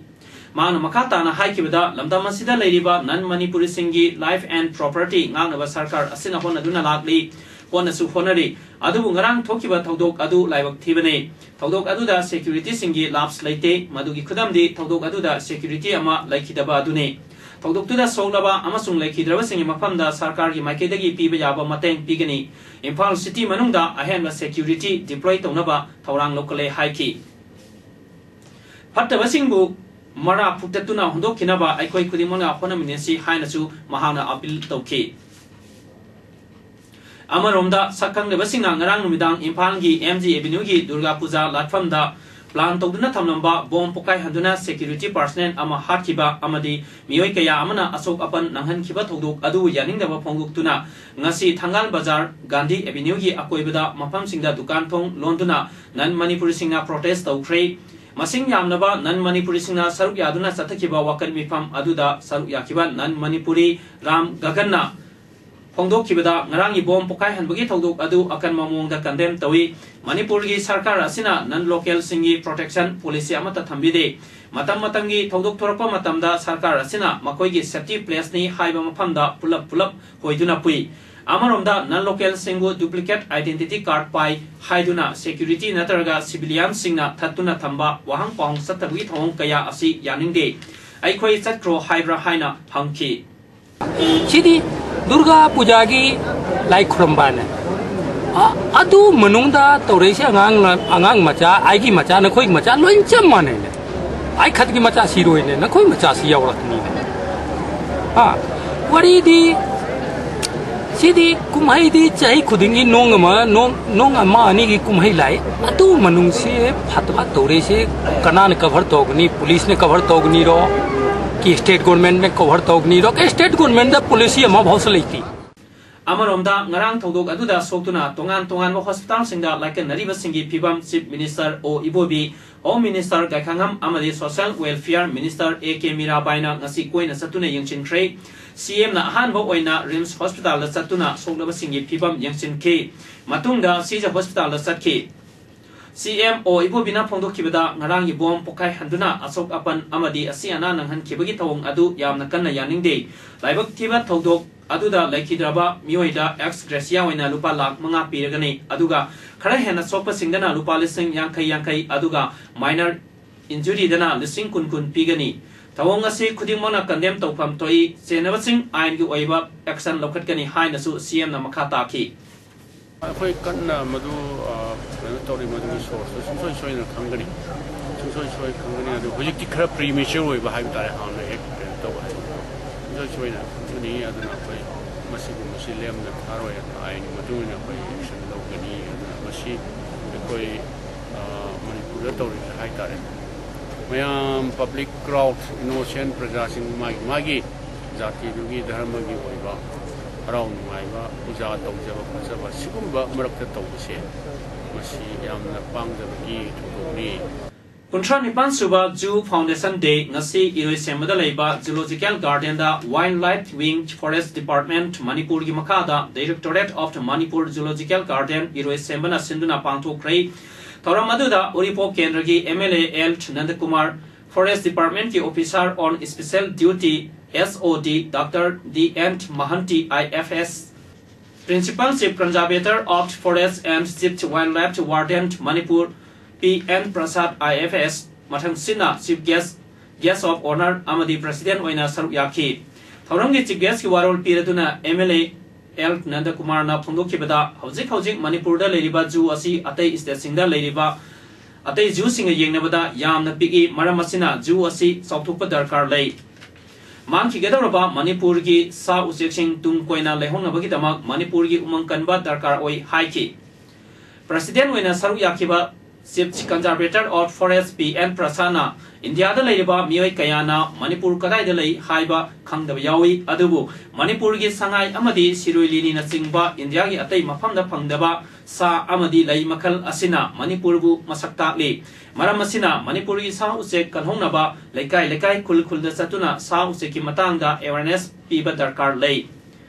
ꯃꯍꯥꯛꯅ ꯃꯈꯥ ꯇꯥꯅ ꯍꯥꯏꯈꯤꯕꯗ, ꯂꯝꯗꯝ ꯑꯁꯤꯗ ꯂꯩꯔꯤꯕ non ꯃꯅꯤꯄꯨꯔꯤꯁꯤꯡꯒꯤ life and property ꯉꯥꯛꯅꯕ ꯁꯔꯀꯥꯔ ꯑꯁꯤꯅ ꯍꯣꯠꯅꯗꯨꯅ ꯂꯥꯛꯂꯤ, ꯍꯣꯠꯅꯁꯨ ꯍꯣꯠꯅꯔꯤ꯫ ꯑꯗꯨꯕꯨ ꯉꯔꯥꯡ ꯊꯣꯛꯈꯤꯕ ꯊꯧꯗꯣꯛ ꯑꯗꯨ ꯂꯥꯏꯕꯛ ꯊꯤꯕꯅꯤ꯫ ꯊꯧꯗꯣꯛ ꯑꯗꯨꯗ ꯁꯦꯀ꯭ꯌꯨꯔꯤꯇꯤꯁꯤꯡꯒꯤ ꯂꯥꯞꯁ ꯂꯩꯇꯦ꯫ ꯃꯗꯨꯒꯤ ꯈꯨꯗꯝꯗꯤ ꯊꯧꯗꯣꯛ ꯑꯗꯨꯗ ꯁꯦꯀ꯭ꯌꯨꯔꯤꯇꯤ ꯑꯃ ꯂꯩꯈꯤꯗꯕ ꯑꯗꯨꯅꯤ꯫ ꯊꯧꯗꯣꯛꯇꯨꯗ ꯁꯣꯛꯂꯕ ꯑꯃꯁꯨꯡ ꯂꯩꯈꯤꯗ꯭ꯔꯕꯁꯤꯡꯒꯤ ꯃꯐꯝꯗ ꯁꯔꯀꯥꯔꯒꯤ ꯃꯥꯏꯀꯩꯗꯒꯤ ꯄꯤꯕ ꯌꯥꯕ ꯃꯇꯦꯡ ꯄꯤꯒꯅꯤ꯫ ꯏꯝꯐꯥꯜ ꯁꯤꯇꯤ ꯃꯅꯨꯡꯗ ꯑꯍꯦꯟꯕ ꯁꯦꯀ꯭ꯌꯨꯔꯤꯇꯤ ꯗꯤꯄ꯭ꯂꯣꯏ ꯇꯧꯅꯕ ꯊꯧꯔꯥꯡ ꯂꯧꯈꯠꯂꯦ ꯍꯥꯏꯈꯤ꯫ ꯐꯠꯇꯕꯁꯤꯡꯕꯨ ꯃꯔꯥ ꯐꯨꯛꯇꯠꯇꯨꯅ ꯍꯨꯟꯗꯣꯛꯈꯤꯅꯕ ꯑꯩꯈꯣꯏ ꯈꯨꯗꯤꯡꯃꯛꯅ ꯍꯣꯠꯅꯃꯤꯟꯅꯁꯤ ꯍꯥꯏꯅꯁꯨ ꯃꯍꯥꯛꯅ ꯑꯄꯤꯜ ꯇꯧꯈꯤ꯫ ꯑꯃꯔꯣꯝꯗ, ꯁꯛꯈꯪꯗꯕꯁꯤꯡꯅ ꯉꯔꯥꯡ ꯅꯨꯃꯤꯗꯥꯡ ꯏꯝꯐꯥꯜꯒꯤ M G ꯑꯦꯚꯤꯅ꯭ꯌꯨꯒꯤ Durga Puja ꯂꯥꯠꯐꯝꯗ plan ꯇꯧꯗꯨꯅ ꯊꯝꯂꯝꯕ ꯕꯣꯝ ꯄꯣꯈꯥꯏꯍꯟꯗꯨꯅ ꯁꯦꯀ꯭ꯌꯨꯔꯤꯇꯤ ꯄꯥꯔꯁꯅꯦꯜ ꯑꯃ ꯍꯥꯠꯈꯤꯕ ꯑꯃꯗꯤ ꯃꯤꯑꯣꯏ ꯀꯌꯥ ꯑꯃꯅ ꯑꯁꯣꯛ ꯑꯄꯟ ꯅꯪꯍꯟꯈꯤꯕ ꯊꯧꯗꯣꯛ ꯑꯗꯨ ꯌꯥꯅꯤꯡꯗꯕ ꯐꯣꯡꯗꯣꯛꯇꯨꯅ ꯉꯁꯤ ꯊꯪꯒꯥꯜ ꯕꯖꯥꯔ, ꯒꯥꯟꯙꯤ ꯑꯦꯚꯦꯅ꯭ꯌꯨꯒꯤ ꯑꯀꯣꯏꯕꯗ ꯃꯐꯝꯁꯤꯡꯗ ꯗꯨꯀꯥꯟ ꯊꯣꯡ ꯂꯣꯟꯗꯨꯅ ꯅꯟ ꯃꯅꯤꯄꯨꯔꯤꯁꯤꯡꯅ ꯄ꯭ꯔꯣꯇꯦꯁ ꯇꯧꯈ꯭ꯔꯦ꯫ ꯃꯁꯤꯡ ꯌꯥꯝꯂꯕ ꯅꯟ ꯃꯅꯤꯄꯨꯔꯤꯁꯤꯡꯅ ꯁꯔꯨꯛ ꯌꯥꯗꯨꯅ ꯆꯠꯊꯈꯤꯕ ꯋꯥꯀꯠ ꯃꯤꯐꯝ ꯑꯗꯨꯗ ꯁꯔꯨꯛ ꯌꯥꯈꯤꯕ ꯅꯟ ꯃꯅꯤꯄꯨꯔꯤ ꯔꯥꯝ ꯒꯒꯟꯅ ꯐꯣꯡꯗꯣꯛꯈꯤꯕꯗ, ꯉꯔꯥꯡꯒꯤ ꯕꯣꯝ ꯄꯣꯈꯥꯏꯍꯟꯕꯒꯤ ꯊꯧꯗꯣꯛ ꯑꯗꯨ ꯑꯀꯟꯕ ꯃꯑꯣꯡꯗ ꯀꯟꯗꯦꯝ ꯇꯧꯏ꯫ ꯃꯅꯤꯄꯨꯔꯒꯤ ꯁꯔꯀꯥꯔ ꯑꯁꯤꯅ ꯅꯟ ꯂꯣꯀꯦꯜꯁꯤꯡꯒꯤ ꯄ꯭ꯔꯣꯇꯦꯛꯁꯟ ꯄꯣꯂꯤꯁꯤ ꯑꯃꯠꯇ ꯊꯝꯕꯤꯗꯦ꯫ ꯃꯇꯝ ꯃꯇꯝꯒꯤ ꯊꯧꯗꯣꯛ ꯊꯣꯔꯛꯄ ꯃꯇꯝꯗ ꯁꯔꯀꯥꯔ ꯑꯁꯤꯅ ꯃꯈꯣꯏꯒꯤ ꯁꯦꯐꯇꯤ ꯄ꯭ꯂꯦꯁꯅꯤ ꯍꯥꯏꯕ ꯃꯐꯝꯗ ꯄꯨꯂꯞ ꯄꯨꯂꯞ ꯍꯣꯏꯗꯨꯅ ꯄꯨꯏ꯫ ꯑꯃꯔꯣꯝꯗ ꯅꯟ ꯂꯣꯀꯦꯜꯁꯤꯡꯕꯨ ꯗꯨꯄ꯭ꯂꯤꯀꯦꯠ ꯑꯥꯏꯗꯦꯟꯇꯤꯇꯤ ꯀꯥꯔꯗ ꯄꯥꯏ ꯍꯥꯏꯗꯨꯅ ꯁꯦꯀ꯭ꯌꯨꯔꯤꯇꯤ ꯅꯠꯇ꯭ꯔꯒ ꯁꯤꯚꯤꯂꯤꯌꯟꯁꯤꯡꯅ ꯊꯠꯇꯨꯅ ꯊꯝꯕ ꯋꯥꯍꯪ ꯄꯥꯎꯍꯪ ꯆꯠꯇꯕꯒꯤ ꯊꯧꯑꯣꯡ ꯀꯌꯥ ꯑꯁꯤ ꯌꯥꯅꯤꯡꯗꯦ꯫ ꯑꯩꯈꯣꯏ ꯆꯠꯈ꯭ꯔꯣ ꯍꯥꯏꯕ꯭ꯔꯥ ꯍꯥꯏꯅ ꯍꯪꯈꯤ꯫ ꯁꯤꯗꯤ ꯗꯨꯔꯒꯥ ꯄꯨꯖꯥꯒꯤ ꯂꯥꯏ ꯈꯨꯔꯝꯕꯅꯦ꯫ ꯑ-, ꯑꯗꯨ ꯃꯅꯨꯡꯗ ꯇꯧꯔꯛꯏꯁꯦ ꯑꯉꯥꯡ ꯂ-, ꯑꯉꯥꯡ ꯃꯆꯥ, ꯑꯩꯒꯤ ꯃꯆꯥ, ꯅꯈꯣꯏꯒꯤ ꯃꯆꯥ, ꯂꯣꯏ ꯆꯞ ꯃꯥꯟꯅꯩꯅꯦ꯫ ꯑꯩ ꯈꯛꯇꯒꯤ ꯃꯆꯥ ꯁꯤꯔꯣꯏꯅꯦ, ꯅꯈꯣꯏ ꯃꯆꯥꯁꯤ ꯌꯥꯎꯔꯛꯀꯅꯤꯅꯦ꯫ ꯑ, ꯋꯥꯔꯤꯗꯤ, ꯁꯤꯗꯤ ꯀꯨꯝꯍꯩꯗꯤ ꯆꯍꯤ ꯈꯨꯗꯤꯡꯒꯤ ꯅꯣꯡ ꯑꯃ, ꯅꯣꯡ, ꯅꯣꯡ ꯑꯃ ꯑꯅꯤꯒꯤ ꯀꯨꯝꯍꯩ ꯂꯥꯛꯏ꯫ ꯑꯗꯨ ꯃꯅꯨꯡꯁꯤ ꯐꯠꯇꯕ ꯇꯧꯔꯤꯁꯤ ꯀꯅꯥꯅ ꯀꯚꯔ ꯇꯧꯒꯅꯤ? ꯄꯨꯂꯤꯁꯅ ꯀꯚꯔ ꯇꯧꯒꯅꯤꯔꯣ? ꯀꯤ ꯁ꯭ꯇꯦꯠ ꯒꯣꯔꯃꯦꯟꯠꯅ ꯀꯚꯔ ꯇꯧꯒꯅꯤꯔꯣ? ꯀꯩ ꯁ꯭ꯇꯦꯠ ꯒꯣꯔꯃꯦꯟꯠꯇ ꯄꯨꯂꯤꯁ ꯑꯃꯐꯥꯎꯁꯨ ꯂꯩꯇꯦ꯫ ꯑꯃꯔꯣꯝꯗ, ꯉꯔꯥꯡ ꯊꯧꯗꯣꯛ ꯑꯗꯨꯗ ꯁꯣꯛꯇꯨꯅ ꯇꯣꯉꯥꯟ ꯇꯣꯉꯥꯟꯕ ꯍꯣꯁꯄꯤꯇꯥꯜꯁꯤꯡꯗ ꯂꯥꯏꯀꯠꯅꯔꯤꯕꯁꯤꯡꯒꯤ ꯐꯤꯕꯝ ꯆꯤꯐ ꯃꯤꯅꯤꯁꯇꯔ ꯑꯣ ꯏꯕꯣꯕꯤ, ꯍꯣꯝ ꯃꯤꯅꯤꯁꯇꯔ ꯒꯥꯏꯈꯥꯉꯝ ꯑꯃꯗꯤ social welfare minister A K ꯃꯤꯔꯥꯕꯥꯏꯅ ꯉꯁꯤ ꯀꯣꯏꯅ ꯆꯠꯇꯨꯅ ꯌꯦꯡꯁꯤꯟꯈ꯭ꯔꯦ꯫ ꯁꯤꯑꯦꯝꯅ ꯑꯍꯥꯟꯕ ꯑꯣꯏꯅ ꯔꯤꯝꯁ ꯍꯣꯁꯄꯤꯇꯥꯜꯗ ꯆꯠꯇꯨꯅ ꯁꯣꯛꯂꯕꯁꯤꯡꯒꯤ ꯐꯤꯕꯝ ꯌꯦꯡꯁꯤꯟꯈꯤ꯫ ꯃꯇꯨꯡꯗ ꯁꯤꯖ ꯍꯣꯁꯄꯤꯇꯥꯜꯗ ꯆꯠꯈꯤ꯫ ꯁꯤꯑꯦꯝ ꯑꯣ ꯏꯕꯣꯕꯤꯅ ꯐꯣꯡꯗꯣꯛꯈꯤꯕꯗ, ꯉꯔꯥꯡꯒꯤ ꯕꯣꯝ ꯄꯣꯈꯥꯏꯍꯟꯗꯨꯅ ꯑꯁꯣꯛ ꯑꯄꯟ ꯑꯃꯗꯤ ꯑꯁꯤ ꯑꯅꯥ ꯅꯪꯍꯟꯈꯤꯕꯒꯤ ꯊꯧꯑꯣꯡ ꯑꯗꯨ ꯌꯥꯝꯅ ꯀꯟꯅ ꯌꯥꯅꯤꯡꯗꯦ꯫ ꯂꯥꯏꯕꯛ ꯊꯤꯕ ꯊꯧꯗꯣꯛ ꯑꯗꯨꯗ ꯂꯩꯈꯤꯗ꯭ꯔꯕ ꯃꯤꯑꯣꯏꯗ ꯑꯦꯛꯁ ꯒ꯭ꯔꯦꯁꯤꯌꯥ ꯑꯣꯏꯅ ꯂꯨꯄꯥ ꯂꯥꯈ ꯃꯉꯥ ꯄꯤꯔꯒꯅꯤ, ꯑꯗꯨꯒ ꯈꯔ ꯍꯦꯟꯅ ꯁꯣꯛꯄꯁꯤꯡꯗꯅ ꯂꯨꯄꯥ ꯂꯤꯁꯤꯡ ꯌꯥꯡꯈꯩ ꯌꯥꯡꯈꯩ, ꯑꯗꯨꯒ ꯃꯥꯏꯅꯔ ꯏꯟꯖꯨꯔꯤꯗꯅ ꯂꯤꯁꯤꯡ ꯀꯨꯟ ꯀꯨꯟ ꯄꯤꯒꯅꯤ꯫ ꯊꯧꯑꯣꯡ ꯑꯁꯤ ꯈꯨꯗꯤꯡꯃꯛꯅ ꯀꯟꯗꯦꯝ ꯇꯧꯐꯝ ꯊꯣꯛꯏ꯫ ꯆꯦꯟꯅꯕꯁꯤꯡ ꯑꯥꯏꯟꯒꯤ ꯑꯣꯏꯕ ꯑꯦꯛꯁꯟ ꯂꯧꯈꯠꯀꯅꯤ ꯍꯥꯏꯅꯁꯨ ꯁꯤꯑꯦꯝꯅ ꯃꯈꯥ ꯇꯥꯈꯤ꯫ ꯑꯩꯈꯣꯏ ꯀꯟꯅ ꯃꯗꯨ, ꯑ, ꯀꯩꯅꯣ ꯇꯧꯔꯤ, ꯃꯗꯨꯒꯤ ꯁꯣꯔꯁꯇꯨ ꯁꯨꯡꯁꯣꯏ ꯁꯣꯏꯗꯅ ꯈꯪꯒꯅꯤ꯫ ꯁꯨꯡꯁꯣꯏ ꯁꯣꯏ ꯈꯪꯒꯅꯤ꯫ ꯑꯗꯨ ꯍꯧꯖꯤꯛꯇꯤ ꯈꯔ ꯄ꯭ꯔꯤꯃꯦꯆꯔ ꯑꯣꯏꯕ ꯍꯥꯏꯕ ꯇꯥꯔꯦ, ꯍꯥꯟꯅ ꯍꯦꯛ ꯀꯩꯅꯣ ꯇꯧꯕ ꯍꯥꯏꯕꯗꯣ꯫ ꯁꯨꯡꯁꯣꯏ ꯁꯣꯏꯗꯅ ꯈꯪꯒꯅꯤ꯫ ꯑꯗꯨꯅ ꯑꯩꯈꯣꯏ ꯃꯁꯤꯒꯨꯝꯕꯁꯤ ꯂꯦꯝꯅ ꯊꯥꯔꯣꯏ꯫ ꯑꯥꯏꯟꯒꯤ ꯃꯇꯨꯡ ꯏꯟꯅ ꯑꯩꯈꯣꯏ ꯑꯦꯛꯁꯟ ꯂꯧꯒꯅꯤ꯫ ꯑꯗꯨꯅ ꯃꯁꯤ ꯑꯩꯈꯣꯏ ꯃꯅꯤꯄꯨꯔꯗ ꯇꯧꯔꯤꯕꯁꯦ ꯍꯥꯏꯇꯥꯔꯦ, ꯃꯌꯥꯝ ꯄꯕ꯭ꯂꯤꯛ ꯀ꯭ꯔꯥꯎꯗ, ꯏꯅꯣꯁꯦꯟ ꯄ꯭ꯔꯖꯥꯁꯤꯡ, ꯃꯥꯒꯤ ꯃꯥꯒꯤ ꯖꯥꯇꯤꯗꯨꯒꯤ ꯙꯔꯃꯒꯤ ꯑꯣꯏꯕ ꯍꯔꯥꯎ ꯅꯨꯡꯉꯥꯏꯕ, ꯄꯨꯖꯥ ꯇꯧꯖꯕ ꯈꯣꯠꯆꯕ, ꯁꯤꯒꯨꯝꯕ ꯃꯔꯛꯇ ꯇꯧꯕꯁꯦ, ꯃꯁꯤ ꯌꯥꯝꯅ ꯄꯥꯡꯖꯕꯒꯤ ꯊꯧꯗꯣꯛꯅꯤ꯫ ꯀꯨꯟꯊ꯭ꯔꯥ ꯅꯤꯄꯥꯟ ꯁꯨꯕ ꯖꯨ ꯐꯥꯎꯟꯗꯦꯁꯟ ꯗꯦ ꯉꯁꯤ ꯏꯔꯣꯏꯁꯦꯝꯕꯗ ꯂꯩꯕ ꯖꯨꯂꯣꯖꯤꯀꯦꯜ ꯒꯥꯔꯗꯦꯟꯗ wildlife wing, forest department ꯃꯅꯤꯄꯨꯔꯒꯤ ꯃꯈꯥꯗ directorate of Manipur zoological garden ꯏꯔꯣꯏꯁꯦꯝꯕꯅ ꯁꯤꯟꯗꯨꯅ ꯄꯥꯡꯊꯣꯛꯈ꯭ꯔꯦ꯫ ꯊꯧꯔꯝ ꯑꯗꯨꯗ ꯎꯔꯤꯄꯣꯛ ꯀꯦꯟꯗ꯭ꯔꯒꯤ M L A L Nandakumar, forest ꯗꯤꯄꯥꯔꯠꯃꯦꯟꯠꯀꯤ officer on special duty, S O D, doctor D N Mohanty, I F S, Principal Chief Conservator of Forest and Chief Wildlife Warden Manipur, P N Prasad, I F S, ꯃꯊꯪꯁꯤꯠꯅ chief guest, guest of honour ꯑꯃꯗꯤ ꯄ꯭ꯔꯁꯤꯗꯦꯟꯠ ꯑꯣꯏꯅ ꯁꯔꯨꯛ ꯌꯥꯈꯤ꯫ ꯊꯧꯔꯝꯒꯤ ꯆꯤꯐ ꯒꯦꯁꯀꯤ ꯋꯥꯔꯣꯜ ꯄꯤꯔꯗꯨꯅ ꯑꯦꯝ ꯑꯦꯜ ꯑꯦ ꯑꯦꯜ ꯅꯟꯗꯀꯨꯃꯥꯔꯅ ꯐꯣꯡꯗꯣꯛꯈꯤꯕꯗ, ꯍꯧꯖꯤꯛ ꯍꯧꯖꯤꯛ ꯃꯅꯤꯄꯨꯔꯗ ꯂꯩꯔꯤꯕ ꯖꯨ ꯑꯁꯤ ꯑꯇꯩ ꯁ꯭ꯇꯦꯠꯁꯤꯡꯗ ꯂꯩꯔꯤꯕ ꯑꯇꯩ ꯖꯨꯁꯤꯡꯒ ꯌꯦꯡꯅꯕꯗ ꯌꯥꯝꯅ ꯄꯤꯛꯏ꯫ ꯃꯔꯝ ꯑꯁꯤꯅ ꯖꯨ ꯑꯁꯤ ꯆꯥꯎꯊꯣꯛꯄ ꯗꯔꯀꯥꯔ ꯂꯩ꯫ ꯃꯥꯡꯈꯤꯒꯗꯧꯔꯕ ꯃꯅꯤꯄꯨꯔꯒꯤ ꯁꯥ ꯎꯆꯦꯛꯁꯤꯡ ꯇꯨꯡ ꯀꯣꯏꯅ ꯂꯩꯍꯧꯅꯕꯒꯤꯗꯃꯛ ꯃꯅꯤꯄꯨꯔꯒꯤ ꯎꯃꯪ ꯀꯟꯕ ꯗꯔꯀꯥꯔ ꯑꯣꯏ ꯍꯥꯏꯈꯤ꯫ ꯄ꯭ꯔꯁꯤꯗꯦꯟꯠ ꯑꯣꯏꯅ ꯁꯔꯨꯛ ꯌꯥꯈꯤꯕ Chief Conservator of Forest P N ꯄ꯭ꯔꯁꯥꯗꯅ ꯏꯟꯗꯤꯌꯥꯗ ꯂꯩꯔꯤꯕ ꯃꯤꯑꯣꯏ ꯀꯌꯥꯅ ꯃꯅꯤꯄꯨꯔ ꯀꯗꯥꯏꯗ ꯂꯩ ꯍꯥꯏꯕ ꯈꯪꯗꯕ ꯌꯥꯎꯏ, ꯑꯗꯨꯕꯨ ꯃꯅꯤꯄꯨꯔꯒꯤ ꯁꯉꯥꯏ ꯑꯃꯗꯤ ꯁꯤꯔꯣꯏ ꯂꯤꯂꯤꯅꯆꯤꯡꯕ ꯏꯟꯗꯤꯌꯥꯒꯤ ꯑꯇꯩ ꯃꯐꯝꯗ ꯐꯪꯗꯕ ꯁꯥ ꯑꯃꯗꯤ ꯂꯩ ꯃꯈꯜ ꯑꯁꯤꯅ ꯃꯅꯤꯄꯨꯔꯕꯨ ꯃꯁꯛ ꯇꯥꯛꯂꯤ꯫ ꯃꯔꯝ ꯑꯁꯤꯅ ꯃꯅꯤꯄꯨꯔꯒꯤ ꯁꯥ ꯎꯆꯦꯛ ꯀꯜꯍꯧꯅꯕ ꯂꯩꯀꯥꯏ ꯂꯩꯀꯥꯏ, ꯈꯨꯜ ꯈꯨꯜꯗ ꯆꯠꯇꯨꯅ ꯁꯥ ꯎꯆꯦꯛꯀꯤ ꯃꯇꯥꯡꯗ ꯑꯦꯋꯦꯔꯅꯦꯁ ꯄꯤꯕ ꯗꯔꯀꯥꯔ ꯂꯩ꯫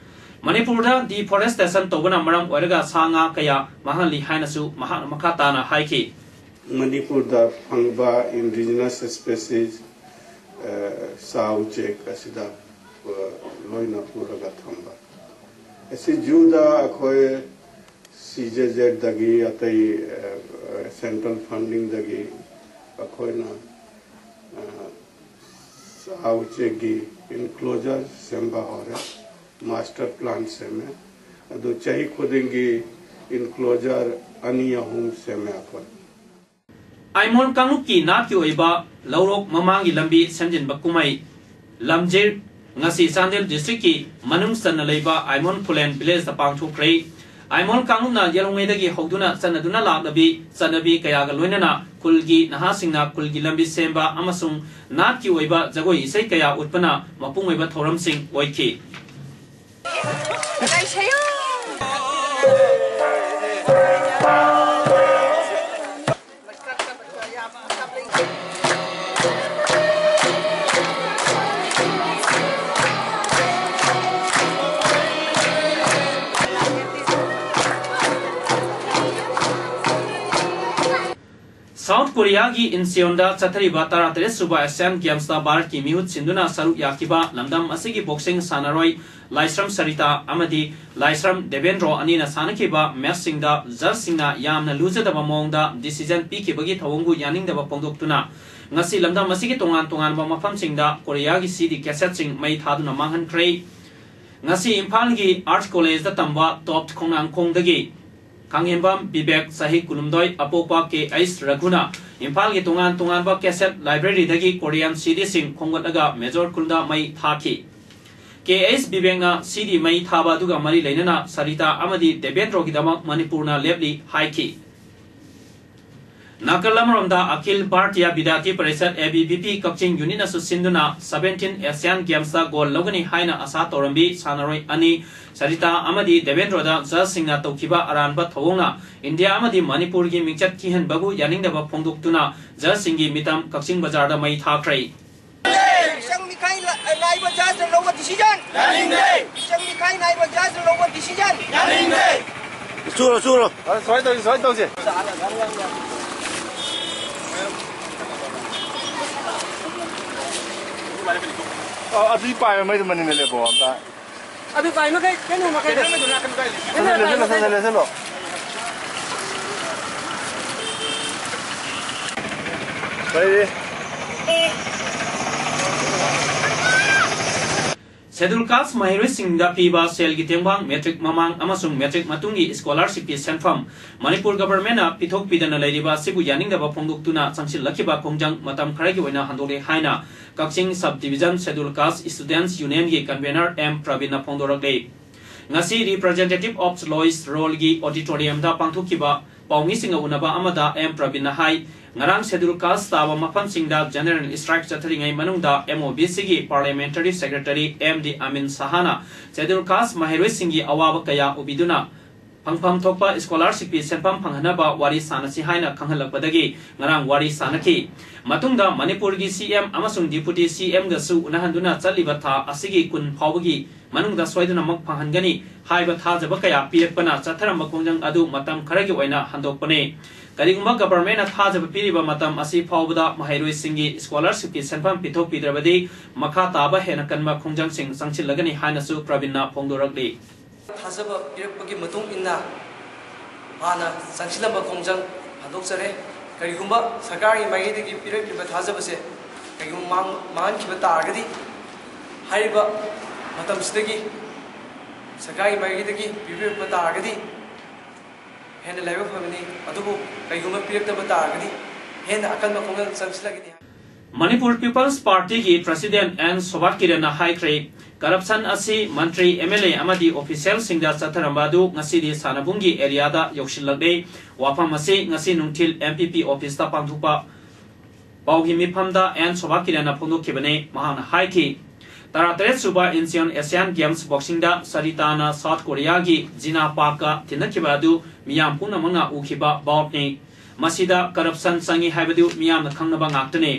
ꯃꯅꯤꯄꯨꯔꯗ ꯗꯤꯐꯣꯔꯦꯁꯇꯦꯁꯟ ꯇꯧꯕꯅ ꯃꯔꯝ ꯑꯣꯏꯔꯒ ꯁꯥ ꯉꯥ ꯀꯌꯥ ꯃꯥꯡꯍꯜꯂꯤ ꯍꯥꯏꯅꯁꯨ ꯃꯍꯥꯛꯅ ꯃꯈꯥ ꯇꯥꯅ ꯍꯥꯏꯈꯤ꯫ ꯃꯅꯤꯄꯨꯔꯗ ꯐꯪꯕ ꯏꯟꯗꯤꯖꯤꯅꯁ ꯁ꯭ꯄꯦꯁꯤꯁ, ꯑ, ꯁꯥ ꯎꯆꯦꯛ ꯑꯁꯤꯗ, ꯑ, ꯂꯣꯏꯅ ꯄꯨꯔꯒ ꯊꯝꯕ꯫ ꯑꯁꯤ ꯖꯨꯗ ꯑꯩꯈꯣꯏ ꯁꯤ ꯖꯦ ꯖꯦꯗꯗꯒꯤ, ꯑꯇꯩ, ꯑ, ꯁꯦꯟꯇ꯭ꯔꯦꯜ ꯐꯟꯗꯤꯡꯗꯒꯤ ꯑꯩꯈꯣꯏꯅ, ꯑ, ꯁꯥ ꯎꯆꯦꯛꯀꯤ ꯏꯟꯀ꯭ꯂꯣꯖꯔ ꯁꯦꯝꯕ ꯍꯧꯔꯦ꯫ ꯃꯥꯁꯇꯔ ꯄ꯭ꯂꯥꯟ ꯁꯦꯝꯃꯦ꯫ ꯑꯗꯨ ꯆꯍꯤ ꯈꯨꯗꯤꯡꯒꯤ ꯏꯟꯀ꯭ꯂꯣꯖꯔ ꯑꯅꯤ ꯑꯍꯨꯝ ꯁꯦꯝꯃꯦ ꯑꯩꯈꯣꯏ꯫ ꯑꯥꯏꯃꯣꯜ ꯀꯥꯡꯂꯨꯞꯀꯤ ꯅꯥꯠꯀꯤ ꯑꯣꯏꯕ ꯂꯧꯔꯣꯛ ꯃꯃꯥꯡꯒꯤ ꯂꯝꯕꯤ ꯁꯦꯝꯖꯤꯟꯕ ꯀꯨꯝꯍꯩ ꯂꯝꯖꯤꯔ ꯉꯁꯤ ꯆꯥꯟꯗꯦꯜ ꯗꯤꯁꯇ꯭ꯔꯤꯛꯀꯤ ꯃꯅꯨꯡ ꯆꯟꯅ ꯂꯩꯕ ꯑꯥꯏꯃꯣꯜ ꯈꯨꯂꯦꯟ ꯚꯤꯂꯦꯖꯇ ꯄꯥꯡꯊꯣꯛꯈ꯭ꯔꯦ꯫ ꯑꯥꯏꯃꯣꯜ ꯀꯥꯡꯂꯨꯞꯅ ꯌꯦꯜꯍꯧꯉꯩꯗꯒꯤ ꯍꯧꯗꯨꯅ ꯆꯠꯅꯗꯨꯅ ꯂꯥꯛꯂꯕꯤ ꯆꯠꯅꯕꯤ ꯀꯌꯥꯒ ꯂꯣꯏꯅꯅ ꯈꯨꯜꯒꯤ ꯅꯍꯥꯁꯤꯡꯅ ꯈꯨꯜꯒꯤ ꯂꯝꯕꯤ ꯁꯦꯝꯕ ꯑꯃꯁꯨꯡ ꯅꯥꯠꯀꯤ ꯑꯣꯏꯕ ꯖꯒꯣꯏ ꯏꯁꯩ ꯀꯌꯥ ꯎꯠꯄꯅ ꯃꯄꯨꯡ ꯑꯣꯏꯕ ꯊꯧꯔꯝꯁꯤꯡ ꯑꯣꯏꯈꯤ꯫ ꯁꯥꯎꯠ ꯀꯣꯔꯤꯌꯥꯒꯤ ꯏꯟꯆꯤꯌꯣꯟꯗ ꯆꯠꯊꯔꯤꯕ ꯇꯔꯥꯇꯔꯦꯠ ꯁꯨꯕ ꯑꯦꯁꯤꯌꯥꯟ ꯒꯦꯝꯁꯇ ꯚꯥꯔꯠꯀꯤ ꯃꯤꯍꯨꯠ ꯁꯤꯟꯗꯨꯅ ꯁꯔꯨꯛ ꯌꯥꯈꯤꯕ ꯂꯝꯗꯝ ꯑꯁꯤꯒꯤ ꯕꯣꯛꯁꯤꯡ ꯁꯥꯟꯅꯔꯣꯏ ꯂꯥꯏꯁ꯭ꯔꯝ ꯁꯔꯤꯇꯥ ꯑꯃꯗꯤ ꯂꯥꯏꯁ꯭ꯔꯝ ꯗꯦꯕꯦꯟꯗ꯭ꯔꯣ ꯑꯅꯤꯅ ꯁꯥꯟꯅꯈꯤꯕ ꯃꯦꯆꯁꯤꯡꯗ ꯖꯖꯁꯤꯡꯅ ꯌꯥꯝꯅ ꯂꯨꯖꯗꯕ ꯃꯑꯣꯡꯗ ꯗꯤꯁꯤꯖꯟ ꯄꯤꯈꯤꯕꯒꯤ ꯊꯧꯑꯣꯡꯕꯨ ꯌꯥꯅꯤꯡꯗꯕ ꯐꯣꯡꯗꯣꯛꯇꯨꯅ ꯉꯁꯤ ꯂꯝꯗꯝ ꯑꯁꯤꯒꯤ ꯇꯣꯉꯥꯟ ꯇꯣꯉꯥꯟꯕ ꯃꯐꯝꯁꯤꯡꯗ ꯀꯣꯔꯤꯌꯥꯒꯤ ꯁꯤꯗꯤ ꯀꯦꯁꯦꯠꯁꯤꯡ ꯃꯩ ꯊꯥꯗꯨꯅ ꯃꯥꯡꯍꯟꯈ꯭ꯔꯦ꯫ ꯉꯁꯤ ꯏꯝꯐꯥꯜꯒꯤ ꯑꯥꯔꯠꯁ ꯀꯣꯂꯦꯖꯇ ꯇꯝꯕ ꯇꯣꯞ ꯈꯣꯡꯅꯥꯡꯈꯣꯡꯗꯒꯤ ꯈꯥꯡꯍꯦꯝꯕꯝ ꯕꯤꯕꯦꯛ, ꯆꯍꯤ ꯀꯨꯟꯍꯨꯝꯗꯣꯏ, ꯑꯄꯣꯛꯄ ꯀꯦ ꯑꯩꯆ ꯔꯘꯨꯅ ꯏꯝꯐꯥꯜꯒꯤ ꯇꯣꯉꯥꯟ ꯇꯣꯉꯥꯟꯕ ꯀꯦꯁꯦꯠ ꯂꯥꯏꯕ꯭ꯔꯦꯔꯤꯗꯒꯤ ꯀꯣꯔꯤꯌꯥꯟ ꯁꯤꯗꯤꯁꯤꯡ ꯈꯣꯝꯒꯠꯂꯒ ꯃꯦꯖꯣꯔ ꯈꯨꯜꯗ ꯃꯩ ꯊꯥꯈꯤ꯫ ꯀꯦ ꯑꯩꯆ ꯕꯤꯕꯦꯛꯅ ꯁꯤꯗꯤ ꯃꯩ ꯊꯥꯕ ꯑꯗꯨꯒ ꯃꯔꯤ ꯂꯩꯅꯅ ꯁꯔꯤꯇꯥ ꯑꯃꯗꯤ ꯗꯦꯕꯦꯟꯗ꯭ꯔꯣꯒꯤꯗꯃꯛ ꯃꯅꯤꯄꯨꯔꯅ ꯂꯦꯞꯂꯤ ꯍꯥꯏꯈꯤ꯫ ꯅꯥꯀꯜ ꯑꯃꯔꯣꯝꯗ Akhil Bharatiya Vidyarthi Parishad, A B V P, ꯀꯛꯆꯤꯡ ꯌꯨꯅꯤꯠꯅꯁꯨ ꯁꯤꯟꯗꯨꯅ ꯁꯚꯦꯟꯇꯤꯟ ꯑꯦꯁꯤꯌꯥꯟ ꯒꯦꯝꯁꯇ ꯒꯣꯜ ꯂꯧꯒꯅꯤ ꯍꯥꯏꯅ ꯑꯁꯥ ꯇꯧꯔꯝꯕꯤ ꯁꯥꯟꯅꯔꯣꯏ ꯑꯅꯤ ꯁꯔꯤꯇꯥ ꯑꯃꯗꯤ ꯗꯦꯕꯦꯟꯗ꯭ꯔꯣꯗ ꯖꯖꯁꯤꯡꯅ ꯇꯧꯈꯤꯕ ꯑꯔꯥꯟꯕ ꯊꯧꯑꯣꯡꯅ ꯏꯟꯗꯤꯌꯥ ꯑꯃꯗꯤ ꯃꯅꯤꯄꯨꯔꯒꯤ ꯃꯤꯡꯆꯠ ꯊꯤꯍꯟꯕꯕꯨ ꯌꯥꯅꯤꯡꯗꯕ ꯐꯣꯡꯗꯣꯛꯇꯨꯅ ꯖꯖꯁꯤꯡꯒꯤ ꯃꯤꯇꯝ ꯀꯛꯆꯤꯡ ꯕꯖꯥꯔꯗ ꯃꯩ ꯊꯥꯈ꯭ꯔꯦ꯫ ꯃꯤꯆꯪ ꯃꯤꯈꯥꯏ ꯂ-, ꯅꯥꯏꯕ ꯖꯖꯅ ꯂꯧꯕ decision꯫ ꯌꯥꯅꯤꯡꯗꯦ꯫ ꯃꯤꯆꯪ ꯃꯤꯈꯥꯏ ꯅꯥꯏꯕ ꯖꯖꯅ ꯂꯧꯕ decision꯫ ꯌꯥꯅꯤꯡꯗꯦ꯫ ꯆꯨꯔꯣ, ꯆꯨꯔꯣ꯫ ꯑ, ꯁꯨꯃꯥꯏꯅ ꯇꯧꯁꯤ, ꯁꯨꯃꯥꯏꯅ ꯇꯧꯁꯤ꯫ ꯑ, ꯑꯗꯨꯗꯤ ꯄꯥꯏꯕ ꯃꯩꯗꯣ ꯃꯅꯤꯡꯗ ꯂꯦꯞꯄꯣ ꯑꯝꯇ꯫ ꯑꯗꯨ ꯄꯥꯏ ꯃꯈꯩ ꯀꯩꯅꯣ ꯃꯈꯩ ꯂꯦꯞꯁꯤꯜꯂꯣ, ꯂꯦꯞꯁꯤꯜꯂꯣ, ꯂꯦꯞꯁꯤꯜꯂꯣ꯫ ꯂꯩꯔꯤ꯫ ꯁꯦꯗꯨꯜ ꯀꯥꯁ ꯃꯍꯩꯔꯣꯏꯁꯤꯡꯗ ꯄꯤꯕ ꯁꯦꯜꯒꯤ ꯇꯦꯡꯕꯥꯡ, ꯃꯦꯇ꯭ꯔꯤꯛ ꯃꯃꯥꯡ ꯑꯃꯁꯨꯡ ꯃꯦꯇ꯭ꯔꯤꯛ ꯃꯇꯨꯡꯒꯤ ꯁ꯭ꯀꯣꯂꯥꯔꯁꯤꯞꯀꯤ ꯁꯦꯟꯐꯝ ꯃꯅꯤꯄꯨꯔ ꯒꯚꯔꯟꯃꯦꯟꯠꯅ ꯄꯤꯊꯣꯛꯄꯤꯗꯅ ꯂꯩꯔꯤꯕ ꯑꯁꯤꯕꯨ ꯌꯥꯅꯤꯡꯗꯕ ꯐꯣꯡꯗꯣꯛꯇꯨꯅ ꯆꯪꯁꯤꯜꯂꯛꯈꯤꯕ ꯈꯣꯡꯖꯪ ꯃꯇꯝ ꯈꯔꯒꯤ ꯑꯣꯏꯅ ꯍꯟꯗꯣꯛꯂꯦ ꯍꯥꯏꯅ ꯀꯛꯆꯤꯡ ꯁꯕ ꯗꯤꯚꯤꯖꯟ ꯁꯦꯗꯨꯜ ꯀꯥꯁ ꯁ꯭ꯇꯨꯗꯦꯟꯠꯁ ꯌꯨꯅꯤꯌꯟꯒꯤ ꯀꯟꯚꯦꯅꯔ ꯑꯦꯝ ꯄ꯭ꯔꯕꯤꯟꯅ ꯐꯣꯡꯗꯣꯔꯛꯂꯤ꯫ ꯉꯁꯤ Representative of Lois Roll ꯒꯤ auditorium ꯗ ꯄꯥꯡꯊꯣꯛꯈꯤꯕ ꯄꯥꯎꯃꯤꯁꯤꯡꯒ ꯎꯅꯕ ꯑꯃꯗ ꯑꯦꯝ ꯄ꯭ꯔꯕꯤꯟꯅ ꯍꯥꯏ, ꯉꯔꯥꯡ Scheduled Caste ꯇꯥꯕ ꯃꯐꯝꯁꯤꯡꯗ general strike ꯆꯠꯊꯔꯤꯉꯩ ꯃꯅꯨꯡꯗ M O B C ꯒꯤ Parliamentary Secretary M D Amin ꯁꯍꯥꯅ Scheduled Caste ꯃꯍꯩꯔꯣꯏꯁꯤꯡꯒꯤ ꯑꯋꯥꯕ ꯀꯌꯥ ꯎꯕꯤꯗꯨꯅ ꯐꯪꯐꯝ ꯊꯣꯛꯄ scholarship ꯀꯤ ꯁꯦꯟꯐꯝ ꯐꯪꯍꯟꯅꯕ ꯋꯥꯔꯤ ꯁꯥꯅꯁꯤ ꯍꯥꯏꯅ ꯈꯪꯍꯜꯂꯛꯄꯗꯒꯤ ꯉꯔꯥꯡ ꯋꯥꯔꯤ ꯁꯥꯅꯈꯤ꯫ ꯃꯇꯨꯡꯗ ꯃꯅꯤꯄꯨꯔꯒꯤ C M ꯑꯃꯁꯨꯡ Deputy C M ꯒꯁꯨ ꯎꯅꯍꯟꯗꯨꯅ ꯆꯠꯂꯤꯕ ꯊꯥ ꯑꯁꯤꯒꯤ ꯀꯨꯟ ꯐꯥꯎꯕꯒꯤ ꯃꯅꯨꯡꯗ ꯁꯣꯏꯗꯅꯃꯛ ꯐꯪꯍꯟꯒꯅꯤ ꯍꯥꯏꯕ ꯊꯥꯖꯕ ꯀꯌꯥ ꯄꯤꯔꯛꯄꯅ ꯆꯠꯊꯔꯝꯕ ꯈꯣꯡꯖꯪ ꯑꯗꯨ ꯃꯇꯝ ꯈꯔꯒꯤ ꯑꯣꯏꯅ ꯍꯟꯗꯣꯛꯄꯅꯤ꯫ ꯀꯔꯤꯒꯨꯝꯕ government ꯅ ꯊꯥꯖꯕ ꯄꯤꯔꯤꯕ ꯃꯇꯝ ꯑꯁꯤ ꯐꯥꯎꯕꯗ ꯃꯍꯩꯔꯣꯏꯁꯤꯡꯒꯤ scholarship ꯀꯤ ꯁꯦꯟꯐꯝ ꯄꯤꯊꯣꯛꯄꯤꯗ꯭ꯔꯕꯗꯤ ꯃꯈꯥ ꯇꯥꯕ ꯍꯦꯟꯅ ꯀꯟꯕ ꯈꯣꯡꯖꯪꯁꯤꯡ ꯆꯪꯁꯤꯜꯂꯒꯅꯤ ꯍꯥꯏꯅꯁꯨ ꯄ꯭ꯔꯕꯤꯟꯅ ꯐꯣꯡꯗꯣꯔꯛꯂꯤ꯫ ꯊꯥꯖꯕ ꯄꯤꯔꯛꯄꯒꯤ ꯃꯇꯨꯡ ꯏꯟꯅ ꯃꯥꯅ ꯆꯪꯁꯤꯜꯂꯝꯕ ꯈꯣꯡꯖꯪ ꯍꯟꯗꯣꯛꯆꯔꯦ꯫ ꯀꯔꯤꯒꯨꯝꯕ ꯁꯔꯀꯥꯔꯒꯤ ꯃꯥꯏꯀꯩꯗꯒꯤ ꯄꯤꯔꯛꯂꯤꯕ ꯊꯥꯖꯕꯁꯦ ꯀꯔꯤꯒꯨꯝꯕ ꯃꯥꯡ-, ꯃꯥꯡꯍꯟꯈꯤꯕ ꯇꯥꯔꯒꯗꯤ, ꯍꯥꯏꯔꯤꯕ ꯃꯇꯝꯁꯤꯗꯒꯤ ꯁꯔꯀꯥꯔꯒꯤ ꯃꯥꯏꯀꯩꯗꯒꯤ ꯄꯤꯕꯤꯔꯛꯄ ꯇꯥꯔꯒꯗꯤ ꯍꯦꯟꯅ ꯂꯥꯏꯕꯛ ꯐꯒꯅꯤ꯫ ꯑꯗꯨꯕꯨ ꯀꯔꯤꯒꯨꯝꯕ ꯄꯤꯔꯛꯇꯕ ꯇꯥꯔꯒꯗꯤ ꯍꯦꯟꯅ ꯑꯀꯟꯕ ꯈꯣꯡꯖꯪ ꯆꯪꯁꯤꯜꯂꯒꯅꯤ꯫ ꯃꯅꯤꯄꯨꯔ People's Party ꯒꯤ President ꯑꯦꯟ ꯁꯣꯚꯥ ꯀꯤꯔꯟꯅ ꯍꯥꯏꯈ꯭ꯔꯦ, corruption ꯑꯁꯤ ꯃꯟꯇ꯭ꯔꯤ, M L A ꯑꯃꯗꯤ official ꯁꯤꯡꯗ ꯆꯠꯊꯔꯝꯕ ꯑꯗꯨ ꯉꯁꯤꯗꯤ ꯁꯥꯟꯅꯕꯨꯡꯒꯤ area ꯗ ꯌꯧꯁꯤꯜꯂꯛꯂꯦ꯫ ꯋꯥꯐꯝ ꯑꯁꯤ ꯉꯁꯤ ꯅꯨꯡꯊꯤꯜ M P P office ꯇ ꯄꯥꯡꯊꯣꯛꯄ ꯄꯥꯎꯒꯤ ꯃꯤꯐꯝꯗ ꯑꯦꯟ ꯁꯣꯚꯥ ꯀꯤꯔꯟꯅ ꯐꯣꯡꯗꯣꯛꯈꯤꯕꯅꯤ꯫ ꯃꯍꯥꯛꯅ ꯍꯥꯏꯈꯤ, ꯇꯔꯥꯇꯔꯦꯠ ꯁꯨꯕ Incheon Asian Games Boxing ꯗ ꯁꯔꯤꯇꯥꯅ South Korea ꯒꯤ ꯖꯤꯅꯥ ꯄꯥꯔꯛꯀ ꯊꯤꯟꯅꯈꯤꯕ ꯑꯗꯨ ꯃꯤꯌꯥꯝ ꯄꯨꯝꯅꯃꯛꯅ ꯎꯈꯤꯕ bout ꯅꯤ꯫ ꯃꯁꯤꯗ corruption ꯆꯪꯏ ꯍꯥꯏꯕꯗꯨ ꯃꯤꯌꯥꯝꯅ ꯈꯪꯅꯕ ꯉꯥꯛꯇꯅꯤ꯫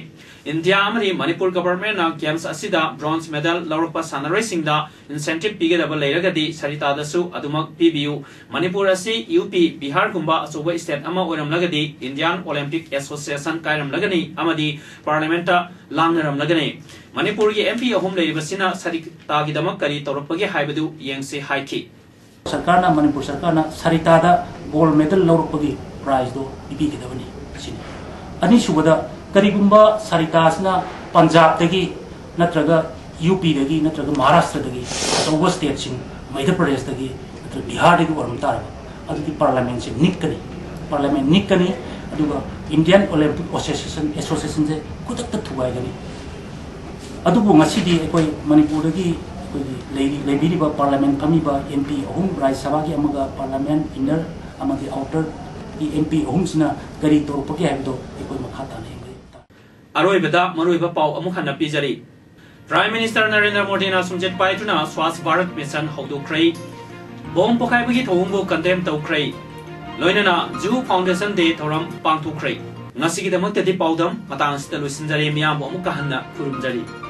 ꯏꯟꯗꯤꯌꯥ ꯑꯃꯗꯤ ꯃꯅꯤꯄꯨꯔ government ꯅ games ꯑꯁꯤꯗ bronze medal ꯂꯧꯔꯛꯄ ꯁꯥꯟꯅꯔꯣꯏꯁꯤꯡꯗ incentive ꯄꯤꯒꯗꯕ ꯂꯩꯔꯒꯗꯤ ꯁꯔꯤꯇꯥꯗꯁꯨ ꯑꯗꯨꯃꯛ ꯄꯤꯕꯤꯌꯨ꯫ ꯃꯅꯤꯄꯨꯔ ꯑꯁꯤ ꯌꯨ ꯄꯤ, ꯕꯤꯍꯥꯔꯒꯨꯝꯕ ꯑꯆꯧꯕ state ꯑꯃ ꯑꯣꯏꯔꯝꯂꯒꯗꯤ Indian Olympic Association ꯀꯥꯏꯔꯝꯂꯒꯅꯤ ꯑꯃꯗꯤ parliament ꯇ ꯂꯥꯡꯅꯔꯝꯂꯒꯅꯤ꯫ ꯃꯅꯤꯄꯨꯔꯒꯤ M P ꯑꯍꯨꯝ ꯂꯩꯔꯤꯕꯁꯤꯅ ꯁꯔꯤꯇꯥꯒꯤꯗꯃꯛ ꯀꯔꯤ ꯇꯧꯔꯛꯄꯒꯦ ꯍꯥꯏꯕꯗꯨ ꯌꯦꯡꯁꯤ ꯍꯥꯏꯈꯤ꯫ ꯁꯔꯀꯥꯔꯅ, ꯃꯅꯤꯄꯨꯔ ꯁꯔꯀꯥꯔꯅ ꯁꯔꯤꯇꯥꯗ gold medal ꯂꯧꯔꯛꯄꯒꯤ prize ꯗꯣ ꯄꯤꯕꯤꯒꯗꯕꯅꯤ ꯁꯤꯅꯤ꯫ ꯑꯅꯤꯁꯨꯕꯗ, ꯀꯔꯤꯒꯨꯝꯕ ꯁꯔꯤꯇꯥꯁꯤꯅ ꯄꯟꯖꯥꯕꯇꯒꯤ ꯅꯠꯇ꯭ꯔꯒ ꯌꯨ ꯄꯤꯗꯒꯤ ꯅꯠꯇ꯭ꯔꯒ ꯃꯍꯥꯔꯥꯁꯇ꯭ꯔꯗꯒꯤ ꯑꯆꯧꯕ state ꯁꯤꯡ, ꯃꯙ꯭ꯌ ꯄ꯭ꯔꯗꯦꯁꯇꯒꯤ ꯅꯠꯇ꯭ꯔꯒ ꯕꯤꯍꯥꯔꯗꯒꯤ ꯑꯣꯏꯔꯝ ꯇꯥꯔꯕ, ꯑꯗꯨꯗꯤ parliament ꯁꯦ ꯅꯤꯛꯀꯅꯤ꯫ Parliament ꯅꯤꯛꯀꯅꯤ, ꯑꯗꯨꯒ Indian Olympic Association, Association ꯁꯦ ꯈꯨꯗꯛꯇ ꯊꯨꯒꯥꯏꯒꯅꯤ꯫ ꯑꯗꯨꯕꯨ ꯉꯁꯤꯗꯤ ꯑꯩꯈꯣꯏ ꯃꯅꯤꯄꯨꯔꯗꯒꯤ ꯑꯩꯈꯣꯏꯒꯤ ꯂꯩꯔꯤ-, ꯂꯩꯕꯤꯔꯤꯕ ꯄꯥꯔꯂꯤꯌꯥꯃꯦꯟ ꯐꯝꯃꯤꯕ ꯑꯦꯝ ꯄꯤ ꯑꯍꯨꯝ, ꯔꯥꯖ꯭ꯌ ꯁꯚꯥꯒꯤ ꯑꯃꯒ ꯄꯥꯔꯂꯤꯌꯥꯃꯦꯟ ꯏꯟꯅꯔ ꯑꯃꯗꯤ ꯑꯥꯎꯇꯔꯒꯤ ꯑꯦꯝ ꯄꯤ ꯑꯍꯨꯝꯁꯤꯅ ꯀꯔꯤ ꯇꯧꯔꯛꯄꯒꯦ ꯍꯥꯏꯕꯗꯣ ꯑꯩꯈꯣꯏ ꯃꯈꯥ ꯇꯥꯅ ꯌꯦꯡꯕ ꯇꯥꯔꯦ꯫ ꯑꯔꯣꯏꯕꯗ ꯃꯔꯨꯑꯣꯏꯕ ꯄꯥꯎ ꯑꯃꯨꯛ ꯍꯟꯅ ꯄꯤꯖꯔꯤ꯫ Prime Minister ꯅꯔꯦꯟꯗ꯭ꯔ ꯃꯣꯗꯤꯅ ꯁꯨꯝꯖꯤꯠ ꯄꯥꯏꯗꯨꯅ Swachh Bharat mission ꯍꯧꯗꯣꯛꯈ꯭ꯔꯦ꯫ Bomb ꯄꯣꯈꯥꯏꯕꯒꯤ ꯊꯧꯑꯣꯡꯕꯨ condemn ꯇꯧꯈ꯭ꯔꯦ꯫ ꯂꯣꯏꯅꯅ ꯖꯨ ꯐꯥꯎꯟꯗꯦꯁꯟ ꯗꯦ ꯊꯧꯔꯝ ꯄꯥꯡꯊꯣꯛꯈ꯭ꯔꯦ꯫ ꯉꯁꯤꯒꯤꯗꯃꯛꯇꯗꯤ ꯄꯥꯎꯗꯝ ꯃꯇꯥꯡ ꯑꯁꯤꯗ ꯂꯣꯏꯁꯤꯟꯖꯔꯦ꯫ ꯃꯤꯌꯥꯝꯕꯨ ꯑꯃꯨꯛꯀ ꯍꯟꯅ ꯈꯨꯔꯨꯝꯖꯔꯤ꯫